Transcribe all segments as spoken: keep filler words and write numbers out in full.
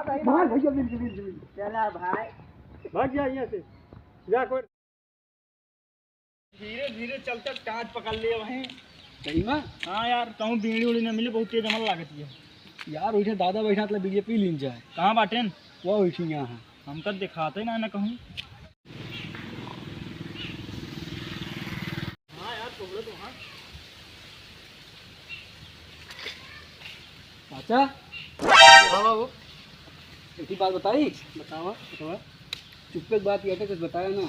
भाग भैया, मिल गई, मिल गई, मिल गई। चला भाई। भाग जा यहाँ से। जा कोई। धीरे धीरे चलता, कांच पकड़ ले वहीं। सही में? हाँ यार, कहूँ बीड़ी उड़ी ना मिली, बहुत तेज अमल लागत है। यार, उठे दादा बैठा, मतलब बीड़ी पी लीन जाए। कहाँ बाटेन? वो उठी यहाँ है। हमका दिखाते ना, ना कहूँ। हाँ यार, पकड़ो तो, हाँ। चाचा। हाँ बाबू। एक ही बात बताई। बतावा, बतावा। चुप्पे के बात यह था, कुछ बताया ना।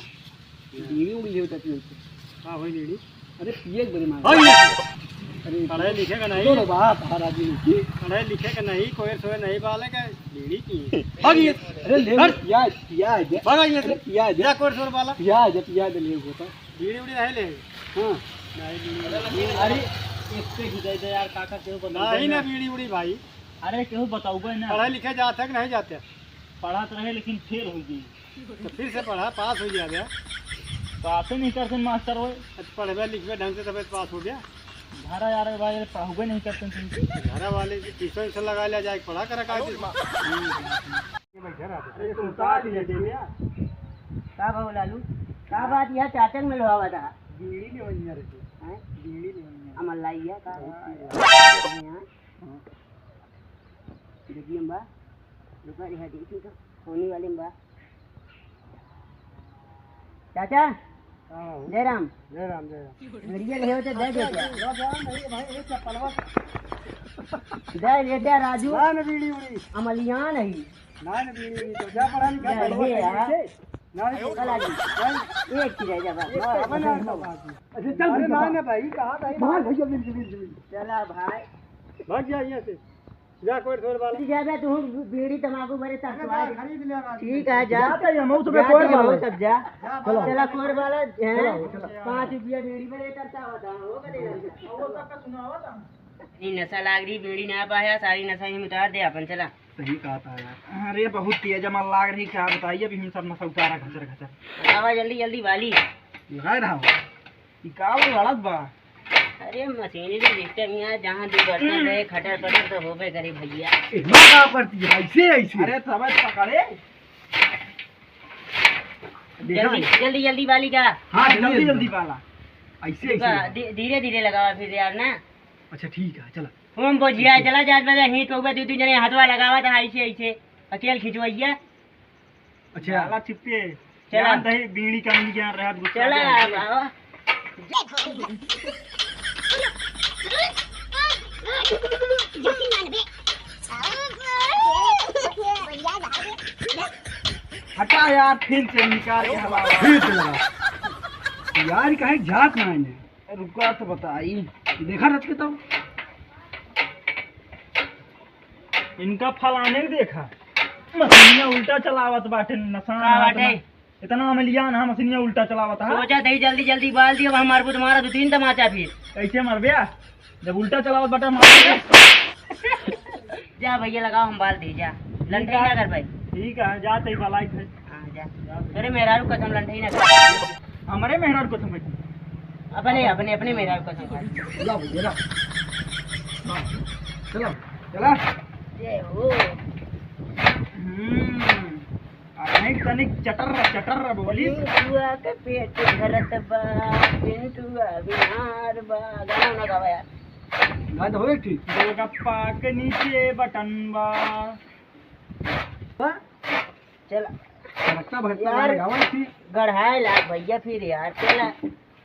बीड़ी उड़ी लेवता पियो तो। हाँ भाई, बीड़ी। अरे पिए के बरे मार। हाँ, ये। अरे पढ़े लिखे का नहीं। दो बात, हाँ, राजी नहीं। पढ़े लिखे का नहीं, कोई सोए नहीं बाले का बीड़ी की। भाग ये। अरे ले, हट। पिया, पिया है, भाग ये। अरे पिया है। जा कोई सोए बाला। पिया है, पिया है, ले वो तो। बीड़ी उड़ी नहीं ले। हाँ। नहीं, बीड़ी उड़ी। अरे, एक पे ही दे दे यार, काका, केहू बताउबे नहीं ना, ना। बीड़ी उड़ी भाई। अरे, केहू बताउबे ना। पढ़े लिखे जात है कि नहीं जाते? पढ़त रहे, लेकिन फेल हो गई। तो फिर से पढ़ा, पास हो गया बे। पासे नहीं करते मास्टर होए। अच्छा, पढ़बे लिखबे ढंग से, तबे तो पास हो गया। घरा यार भाई, पढ़ाउबे नहीं करते तुम। घरा वाले की ट्यूशन से लगा लिया जाए, पढ़ा करा का। अरे, तुम का लिए थे भैया? का भाव लालू? का बात यह चाचा के मिलवावा था? बीड़ी ले वही रहती। हैं? बीड़ी ले वही। अमल लाई है का? हाँ। हाँ। देखिए बा, रुका रहा, देखी तो होने वाले बा। चाचा, हाँ। जय राम। जय राम, जय राम। बढ़िया रहे हो तो दे दे क्या? ला जा, नहीं भाई, ये चप्पलवा। दे, ले दे राजू। ना, ना, बीड़ी उड़ी। अमलियान है। ना, ना, बीड़ी उड़ी, तो जा पढ़ा लिखा, जा, पढ़वा ये यार। कहीं से। ना, ना, चला जी। ना। एक चीज है, जा बस। ना, अब ना, ना, बात। अच्छा, चल, अरे, ना, ना, भाई, कहाँ भाई? भाग, भैया, मिल, मिल, मिल। चला भाई। भाग जा यहाँ से। जा, कोई ठोर वाला। जा बे, तू बीड़ी तमाकू बरे तरसवा दे। खरीद ले, ठीक है, जा। जा, तो ये मऊ तो जा, कोई तो ये वाला मऊ है। सब जा। जा, चलो। चला, कोई वाला है। चलो, चलो। पाँच रुपया बीड़ी बरे तरसा होता है, वो बरे तरसा। वो तक का सुनावा था। ई नशा लाग रही, बीड़ी ना पाया, सारी नशा ही उतार दे अपन, चला। सही कहा था यार। अरे, बहुत तेज अमल लाग रही, क्या बताइए, अभी हम सब नशा उतारा, घचर, घचर। आवा जल्दी, जल्दी, वाली। लगाए रहा हूँ। ई का वो लड़त बा? अरे मशीनरी सिस्टम यहाँ जहाँ दो बर्तन रहे, खटर पटर तो होबे करे भैया। ए, माँ का करती है, ऐसे, ऐसे। अरे, तब पकड़े। देखा जल्दी, नहीं? जल्दी, जल्दी वाली का। हाँ, जल्दी, जल्दी, जल्दी। जल्दी वाला। ऐसे, ऐसे। रुका, धीरे, धीरे लगावा फिर यार ना। अच्छा, ठीक है, चला। हम बोझिया, चला जात बजा, ही तो दू तीन जने हाथवा लगावा था, ऐसे, ऐसे। अकेल खिंचवैया। अच्छा। साला चुप्पे। चला। ज्ञान दही, बीड़ी का नहीं ज्ञान रहा, गुस्सा चला, आ गया। बाबा। हटा यार, फिर से निकाल के हवा। फिर से लगा। यार, कहीं जात ना है। रुका तो बताई। देखा रच के तब। इनका फलाने के देखा, मशीनिया उल्टा चलावत बाटे, नसान का बाटे? इतना, इतना अमलियान है, मशीनिया उल्टा चलावत है। सोचा थे जल्दी जल्दी बाल दिया, अब हम मारबो तुम्हारा दो तीन तमाचा फिर। कैसे मरबे? जब उल्टा चलावत बाटे, मार। जा भैया लगाओ, हम बाल दे जा। लंठई ना कर भाई। ठीक है, जा तई भलाई थे। हाँ, जा। अरे मेहरारू कसम लंठई ना कर। हमारे मेहरारू कसम भाई। अपने, अपने, अपने मेहरारू कसम भाई। ला भैया, ला। हाँ, चला, चला। जय हो। हम्म, आ, नहीं, तनिक चटर, चटर बोली। पिंटुआ के पेट भरत बा, पिंटुआ बीमार बा। गाना ना गावा यार। गाना तो हो एक ठीक। गोलगप्पा के नीचे बटन बा। बा? चला। भटकता भटकता यार, गाना गावा थी। गढ़ाए लाग भैया फिर यार, चला।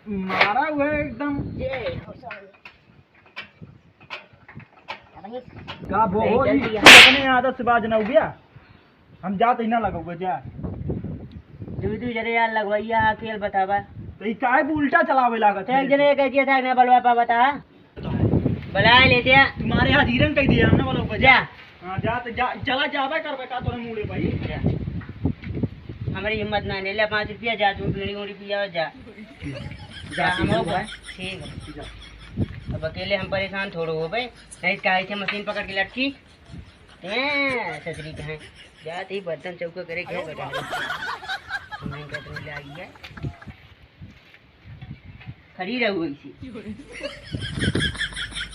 मारा हुआ है एकदम। ये हो साला। का बो नहीं, हो जल्दी जी? आ। तू अपने आदत से बाज ना हो गया। हम जात ही ना लगौगे जा। दू दू जने यार लगवैया अकेल बतावा। तो ई काहे को उल्टा चलावे लागत तो है? एक जने कह दिया था ना बलवा पा बता। बुला लेते हैं। तुम्हारे यहाँ हीरन कह दिया हमने, बोलो, जा। हाँ, जा तो जा, चला जावे करबे का तोरे मूड़े भाई। जा। हमारी हिम्मत ना, ले ले पाँच रुपया, जा तू बीड़ी उड़ी पिया, जा। जा, जा, हम ठीक है। ठीक है। जा। अब अकेले हम परेशान थोड़ो होबे, नहीं तो काहे से मशीन पकड़ के लटकी। हैं, ससुरी कहें, जात ही बर्तन चौका करे, क्या बैठा है? मैं कहता हूँ, जा, ये। खड़ी रहू ऐसी।